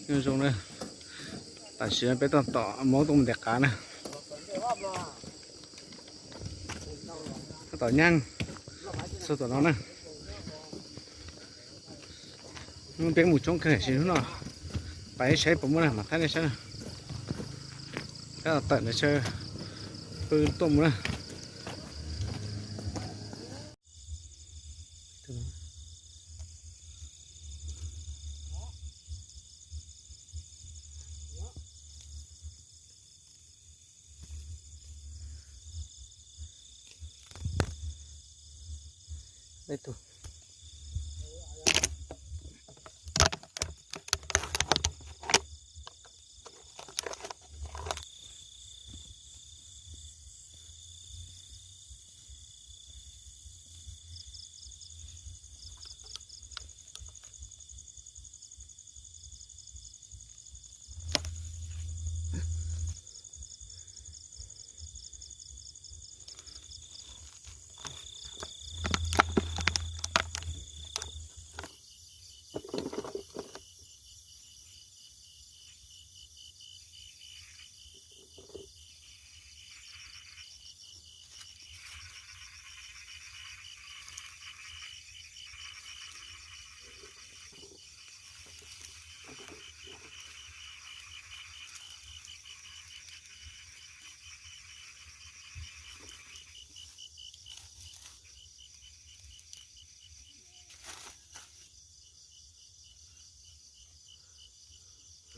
Nyob zoo na, tam sim no peb tuaj tom Hmoob tuaj mus ntes qav na. Tab tom nyaab txug tom no na. Peb mus coob kawg sim hnub no, pais saib puas muaj na, mam thaij nej saib na. Tab tom tawm ntawd saib pw tuaj mus na.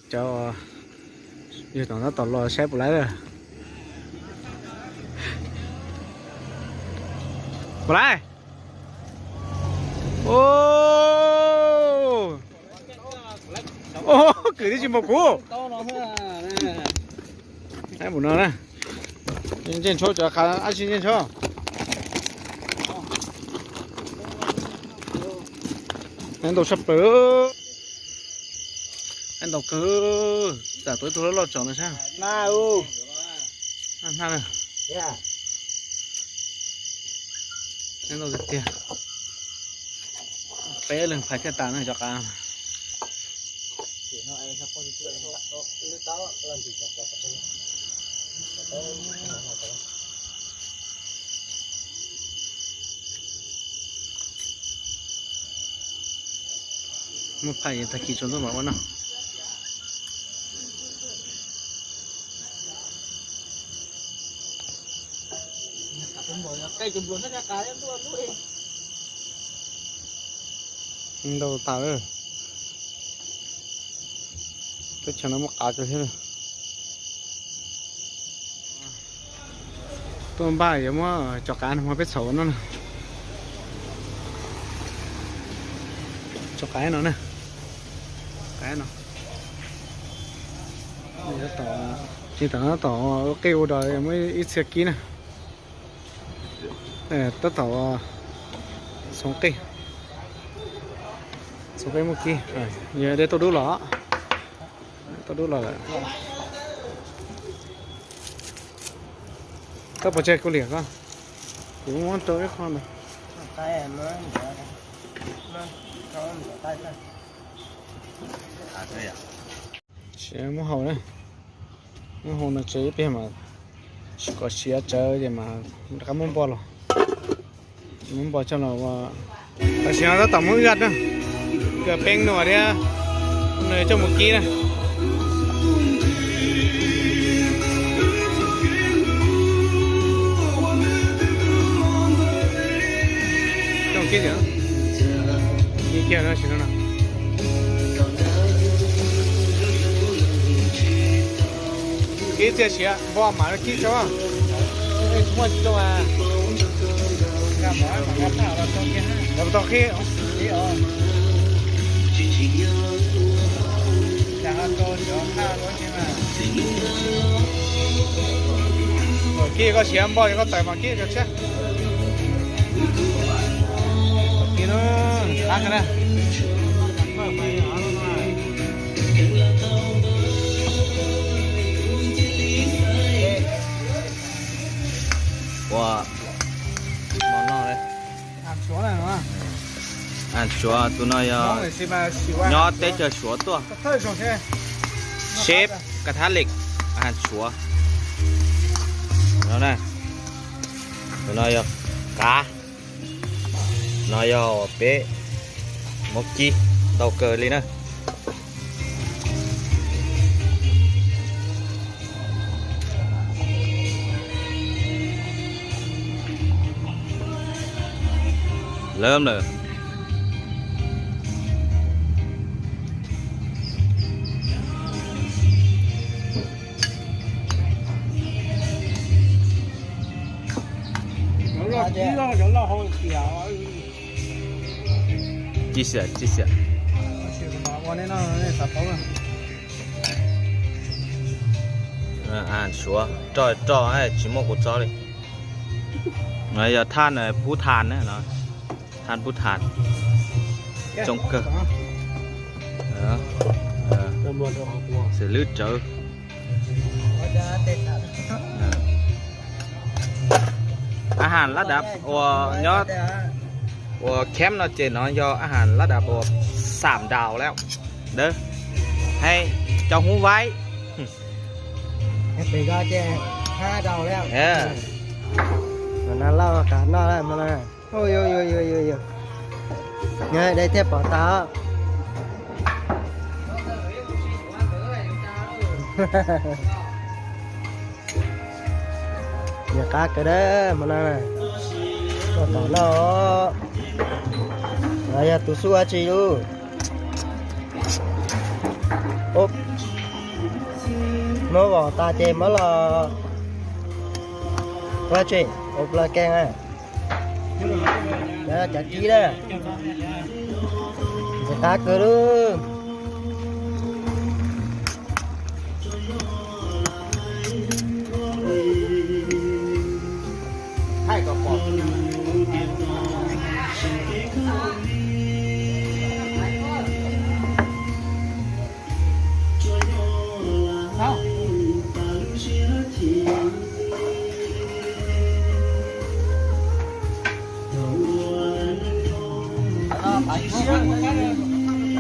Cov yawg tom no tom los saib puas laib lawm. Puas laib? Kwv tib si npaum kuv. Mus no na. Ntsej ntshua cov qhav ab tsi ntsej ntshua. Ntau sab plaws. Ntau kawg. Tam tuav ib tug loj loj tsom no sab. Ntau tiag tiag. Peb leeg phais thiaj tas na cov qav. Muab phais tag kis tsuas ntuj mam ua noj. Ntau tas. Teb chaws no muaj qav kawg thiab. Tuaj npaj yuav muab cov qav no muab peb txhom ua noj na. Cov qav no na. Qav no. Tom, tom ua qij ua dog muaj ib txhia kib na. Tab tom txhoov qij, txhoov qij muaj kib. Yog dej tuaj dub los, tuaj dub los lawm. Koj puas tseg kuv liam koj? Kuv muab rau ib qho ntawd. Siav muab hau na, muab hau no tsev ib pliag mas kom siav tsawv ces mas rov qab muab npo los, muab npo coj los ua. Tam sim no tab tom muab wb na, kawg peeb no thiab, no coj mus kib na. Coj kib tiag, kib kiag no sim no na. Kib txiaj siav npo mam kib tso. Muaj tsis tau a. Tau qib. Kib koj siav npo ces koj tawm mas kib cov tshiab. Kib no, qab kawg na. Ua, mov noj li. Tus no yog nyob teb chaws Suav tuaj, seb ka thab lik, a, Suav. Tus no yog qav, no yog peb muab kib ntau kawg li na. Lawm lawm. Suav roj roj tsis muaj kuv txob li. No yog thaj pub thas na, thaj pub thas, coob kawg. Xws lwb tsawv. A has lab dav uas nyob ua camp no ces no yog a has lab dav uas xam daus lawm. Ntawd, hais cov hub vaib. Nyob deb thiaj pom tau. Nyiam qab kawg dab hmo no. Koj tom no, yog tus xub dab tsi lub? Muab vom tas ces muab los ua tsi, ua pla keej na. Cov kib na, ntxim qab kawg lub.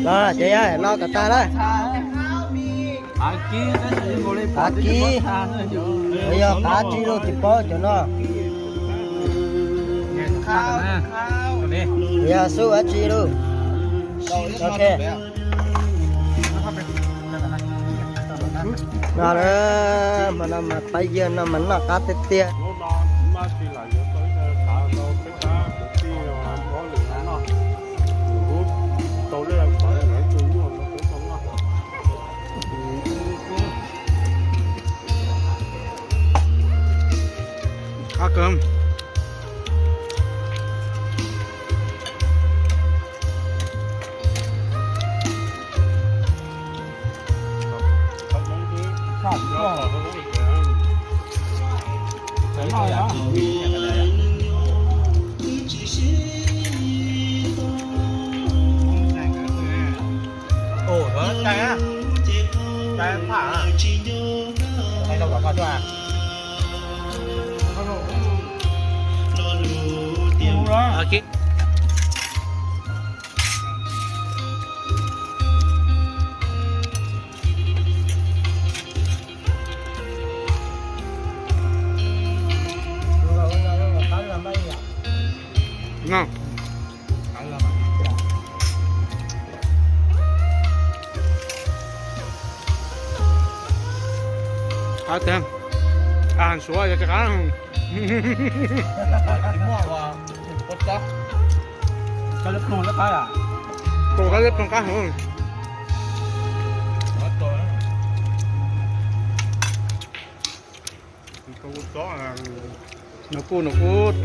Los ces yog los kom tag lawm. Qav kib, yog qav tsi los tsis paub cov no. Yog xub dab tsi los. Ok. No, hmo no mas pab yawg no mas noj qab tiag tiag. Qab tiag, a suav yog qab. Tus qab liab ploog qab heev. Nws kuj, nws kuj.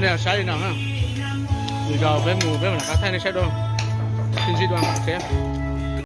Saib li no na, lwm zaus peb mus peb mam rov qab thaij nej saib dua, sib ntsib dua, ok.